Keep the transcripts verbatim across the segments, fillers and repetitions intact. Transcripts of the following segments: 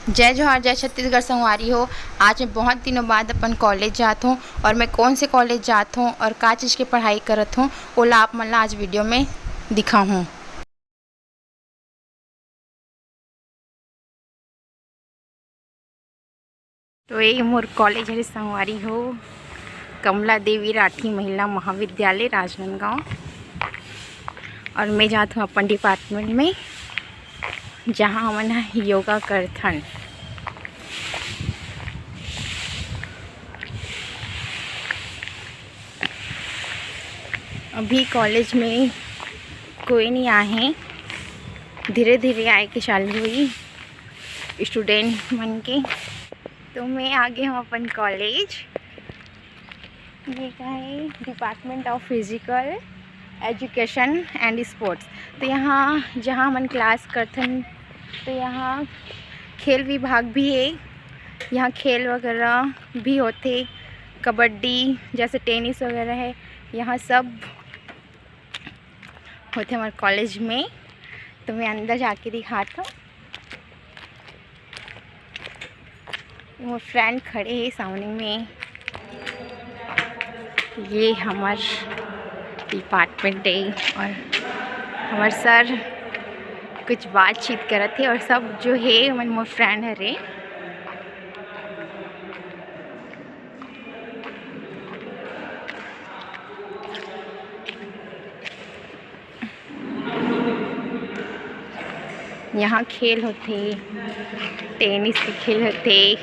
जय जोहार, जय छत्तीसगढ़ संगवारी हो। आज मैं बहुत दिनों बाद अपन कॉलेज जात हूँ और मैं कौन से कॉलेज जात हूँ और का चीज़ के पढ़ाई करत हूँ, ओला आप मन ला आज वीडियो में दिखाहूँ। तो ये मोर कॉलेज हरे संगवारी हो, कमला देवी राठी महिला महाविद्यालय राजनांदगांव। और मैं जात हूँ अपन डिपार्टमेंट में, जहाँ हमन ह योगा करथन। अभी कॉलेज में कोई नहीं आए हैं, धीरे धीरे आए के चालू हुई स्टूडेंट मन के। तो मैं आ गई हूँ अपन कॉलेज। ये का है, Department of Physical Education and Sports। तो यहाँ जहाँ हमन क्लास करथन, तो यहाँ खेल विभाग भी है। यहाँ खेल वगैरह भी होते, कबड्डी जैसे टेनिस वगैरह है, यहाँ सब होते हमारे कॉलेज में। तो मैं अंदर जाके दिखाता हूँ। मोर फ्रेंड खड़े हे सामने में। ये हमर डिपार्टमेंट है और हमर सर कुछ बातचीत करत हे और सब जो है मन मोर फ्रेंड हरे। यहाँ खेल होथे, टेनिस के खेल होथे।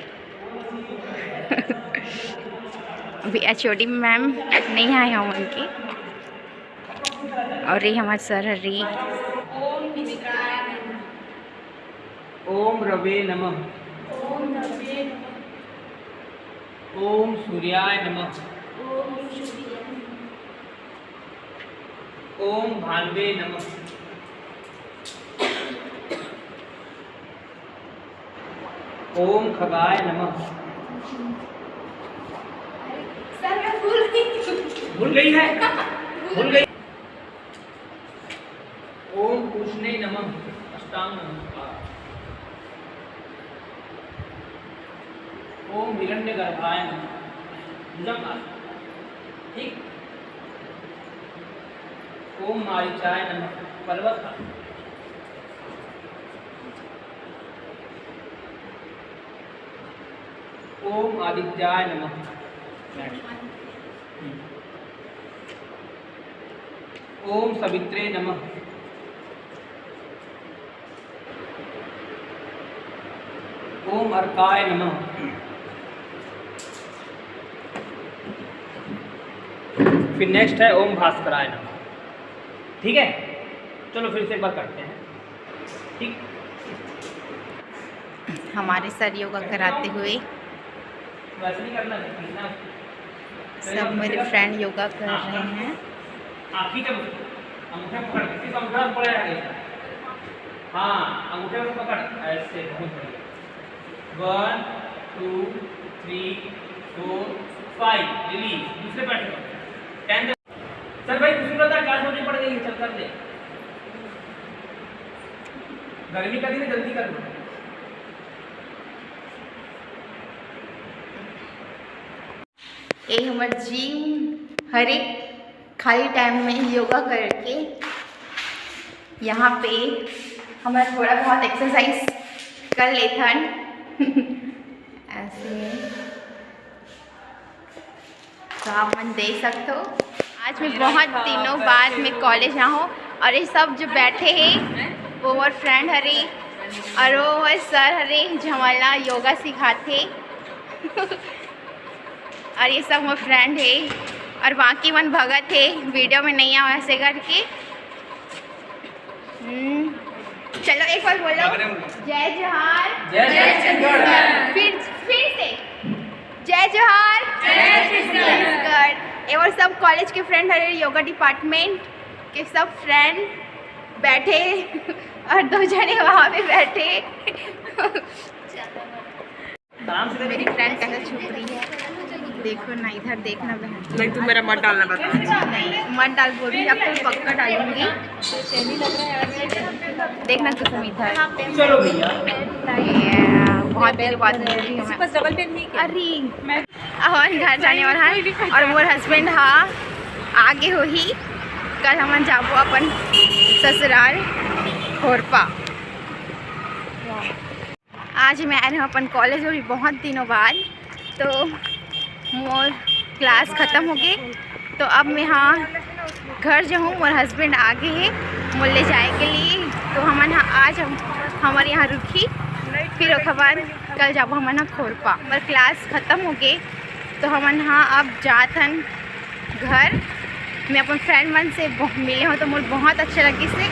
अभी एचओडी मैम नहीं आए हैं उनके, और ये हमारे सर हरी। ओम रवे नमः। ओम सूर्याय नमः। ओम भानवे नमः। ओम खगाय नमः। सर, मैं भूल गई। भूल गई है? भूल गई। ओम पूष्णे नमः। अष्टांग नमस्कार। ओम हिरण्य गर्भाय नमः। भुजंग आसन। ठीक। ओम मारीचाय नमः। पर्वत आसन। ओम आदित्याय नमः। ओम सवित्रे नमः। ओम अर्काय नमः। फिर नेक्स्ट है ओम भास्कराय नमः। ठीक है, चलो फिर से एक बार करते हैं। ठीक, हमारे सर योगा कराते हुए। वैसे नहीं करना है, खींचना है। सब मेरे फ्रेंड योगा कर रहे हैं। आप खींचो, अंगूठा पकड़ के, सिर्फ अंगूठा ऊपर आएगा। हाँ, अंगूठे को पकड़, ऐसे, बहुत बढ़िया। One, two, three, four, five, release। दूसरे पैर से। Ten तक। सर भाई, दूसरी बात, क्या जल्दी पड़ गई है, चल कर ले। गर्मी का दिन है, जल्दी कर लो। ये हमर जिम हरे, खाली टाइम में योगा करके यहाँ पे हमर थोड़ा बहुत एक्सरसाइज कर लेथन। ऐसे तो आप मन देख सकते हो, आज मैं बहुत दिनों बाद मैं कॉलेज आया हूँ और ये सब जो बैठे हैं वो मोर फ्रेंड हरे और वो मोर सर हरे जो हमला योगा सिखाते। और ये सब मोर फ्रेंड है और बाकी मन भगत है, वीडियो में नहीं आवा ऐसे करके। हम्म, चलो एक बार बोलो, जय जोहार। जय छत्तीसगढ़। फिर, फिर से, जय जोहार। जय छत्तीसगढ़। ये वो सब कॉलेज के फ्रेंड हरे, योगा डिपार्टमेंट के सब फ्रेंड बैठे और दो जने वहाँ पे बैठे। मेरी फ्रेंड कैसे छुप रही है, देखो ना, इधर देखना बहन। नहीं, तू मेरा मत डालना, बता। नहीं, मत डाल, बोल रही, आपको पक्का डालूंगी। देखना कुसुम इधर। चलो भैया। ये बहुत देर बाद मिली हूँ मैं। अरे, अब हमन घर जाने वाला है और मोर हस्बैंड हा आगे होही। कल हमन जाबो अपन ससुराल खोरपा। आज मैं आए हूँ अपन कॉलेज में बहुत दिनों बाद, तो मोर क्लास खत्म हो गए, तो अब मैं हाँ घर जाहूँ। मोर हस्बैंड आगे है मोर ले जाए के लिए, तो हमन हाँ आज हम हमारे यहाँ रुकी, फिर ओकर बाद कल जाबो हमन हाँ खोरपा। मोर क्लास खत्म हो गए, तो हमन हाँ अब जात हन घर। मैं अपन फ्रेंड मन से बहु-, मिले हूँ तो मोर बहुत अच्छा लगिस हे।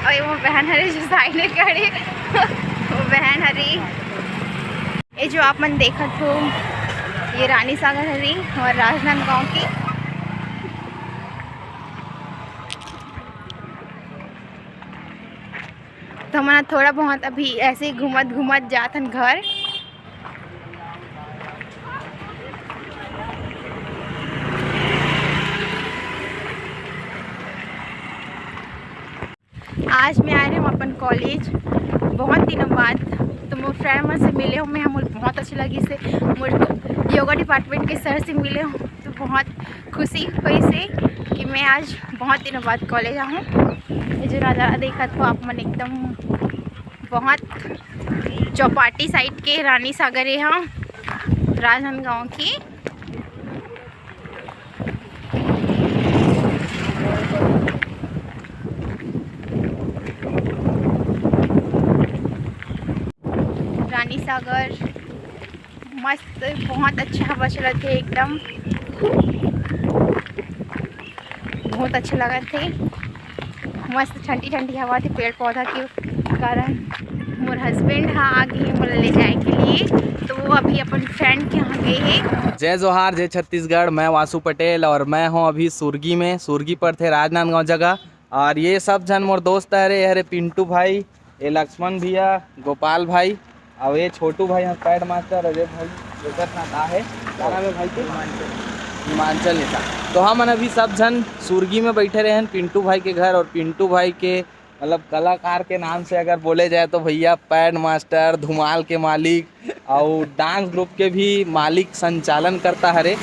और ये मोर बहन हरे जो साइड में खड़े, वो बहन हरी। ये जो आप मन देखत हो, ये रानी सागर हरी और राजनांदगांव की। तो हमन थोड़ा बहुत अभी ऐसे ही घूमत घूमत जात हन घर। आज मैं आए रहे हूँ अपन कॉलेज बहुत दिनों बाद, तो मोर फ्रेंड मन से मिले हूँ मैं, मोर बहुत अच्छी लगिस हे। मोर योगा डिपार्टमेंट के सर से मिले हूँ तो बहुत खुशी होइस हे कि मैं आज बहुत दिनों बाद कॉलेज आहूँ। ये जो नज़ारा देखत हो आप मन, एकदम बहुत चौपाटी साइड के रानी सागर हे, हाँ, राजनांदगांव की। रानी सागर मस्त, बहुत अच्छा हवा चलत हे एकदम, बहुत अच्छा लगत हे। मस्त ठंडी ठंडी हवा थे पेड़ पौधा के कारण। मोर हस्बैंड हा आगे हे मोला ले जाए के लिए, तो वो अभी अपन फ्रेंड के यहाँ गए हे। जय जोहार, जय छत्तीसगढ़। मैं वासु पटेल और मैं हूँ अभी सुरगी में। सुरगी पड़थे राजनांदगांव जगह। और ये सब झन मोर दोस्त हरे, ये हरे पिंटू भाई, ये लक्ष्मण भैया, गोपाल भाई, और ये छोटू भाई, हम पैड मास्टर अजय भाई, एकर ना का है, का नाम है भाई के? हिमांचल नेता। तो हमन अभी सब झन सुरगी में बैठे रहे हैं पिंटू भाई के घर, और पिंटू भाई के मतलब कलाकार के नाम से अगर बोले जाए तो भैया पैड मास्टर, धुमाल के मालिक और डांस ग्रुप के भी मालिक संचालन करता हरे।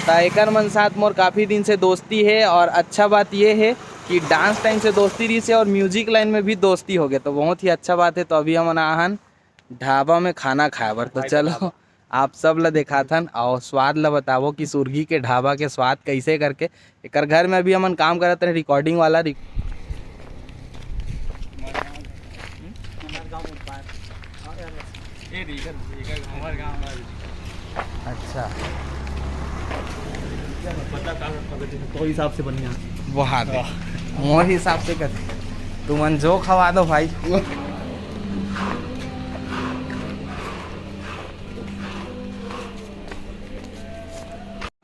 त एकर मन साथ मोर काफ़ी दिन से दोस्ती है और अच्छा बात ये है कि डांस टाइम से दोस्ती रही से और म्यूजिक लाइन में भी दोस्ती हो गए, तो बहुत ही अच्छा बात है। तो अभी हमन आहन ढाबा में खाना खाए बर, तो चलो आप सब ला देखाथन और स्वाद ला बतावो कि सुरगी के ढाबा के स्वाद कैसे करके। एकर घर में अभी हमन काम करत रहे, रिकॉर्डिंग वाला रिक- अच्छा। तो हिसाब से बढ़िया। वो हाथ है। मोर हिसाब से कर, तुमन जो खवा दो भाई।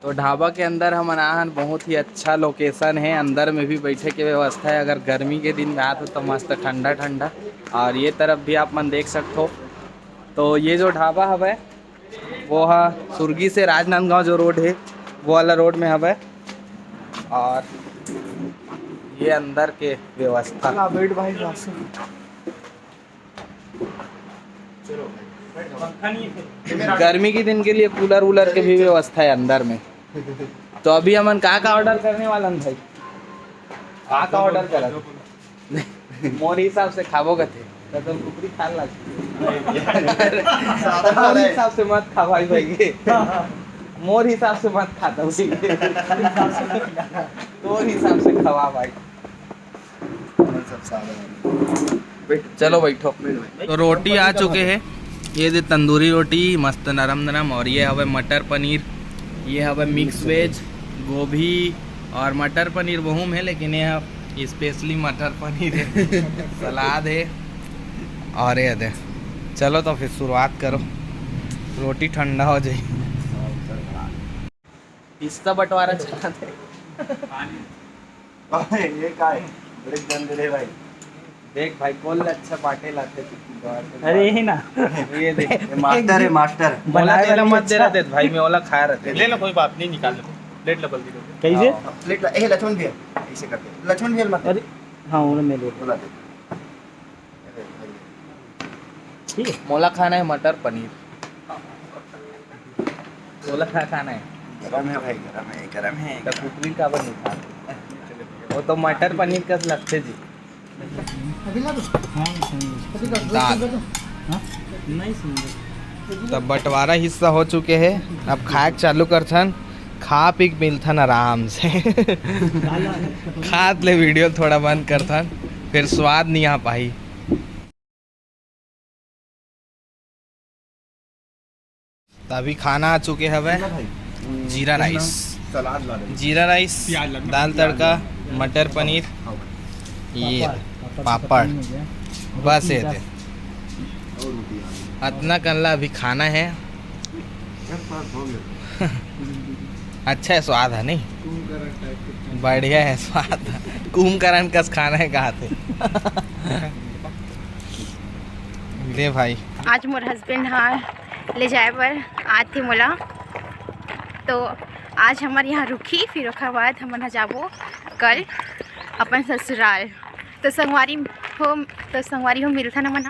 तो ढाबा के अंदर हमन आहन, बहुत ही अच्छा लोकेशन है, अंदर में भी बैठे के व्यवस्था है। अगर गर्मी के दिन में आत हो तो मस्त ठंडा ठंडा। और ये तरफ भी आप मन देख सकते हो, तो ये जो ढाबा हवय वो हा सुरगी से राजनांदगांव जो रोड है वो वाला रोड में हवय। और ये अंदर के व्यवस्था, चला बैठ भाई, वासु। गर्मी के दिन के लिए कूलर वूलर के भी व्यवस्था है अंदर में। तो अभी हमन का का ऑर्डर करने वाला हन भाई? का का ऑर्डर करत? मोर हिसाब से खाबो कथे, त तो कुकरी खान लाग। मोर हिसाब से मत खा भाई, भाई के। मोर हिसाब से मत खा तू। तोर हिसाब से खवा भाई। चलो बैठो। तो रोटी आ चुके हैं, ये दे तंदूरी रोटी मस्त नरम नरम, और ये हवे मटर पनीर, ये हवे मिक्स वेज, गोभी और मटर पनीर वहू में है, लेकिन ये स्पेशली मटर पनीर है। सलाद है और ये दे। चलो तो फिर शुरुआत करो, रोटी ठंडा हो जाए। हिस्सा बंटवारा चला दे। अबे, ये का है? बड़े गंदे रे भाई। देख भाई, कौन अच्छा बाटे लाते तू? अरे, यही ना। ये देख। ये मास्टर है, मास्टर। मोला बनाए तेला वाली मत दे अच्छा। रहे थे भाई, मैं ओला खाया रहते। ले लो, कोई बात नहीं, निकाल लो। प्लेट ला बल्दी दो। कैसे? हाँ, प्लेट ला, ए, लक्ष्मण भैया, ऐसे करके। लक्ष्मण भैया मत। अरे, हाँ, उन्हें मैं ले लूँ। बुला दे। अरे, भाई। ठीक है। मोला खाना है मटर पनीर। मोला खा खाना है। गरम है भाई, गरम है, गरम है। तो कुकरी काबर नहीं खा? वो तो मटर पनीर कस लगथे जी। दाल। नहीं सुंदर। तब बंटवारा हिस्सा हो चुके हैं, अब खाए के चालू करथन, खा पी के मिलथन आराम से। खात ले वीडियो थोड़ा बंद करथन, फिर स्वाद नहीं आ पाही। तो अभी खाना आ चुके हवे, जीरा राइस, जीरा राइस, दाल तड़का, मटर पनीर, ये पापड़, बस ये थे। अतना कन ला अभी खाना है। अच्छा है, स्वाद है नहीं? बढ़िया है स्वाद। कुंभकर्ण कस खाना है, कहा थे। ले भाई। आज मोर हस्बैंड हा ले जाए बर आथे मोला, तो आज हमर यहाँ रुकी, फिर ओकर बाद हमन ह जाबो कल अपन ससुराल। तो संगवारी हो, तो संगवारी हो, मिलथन हमन ह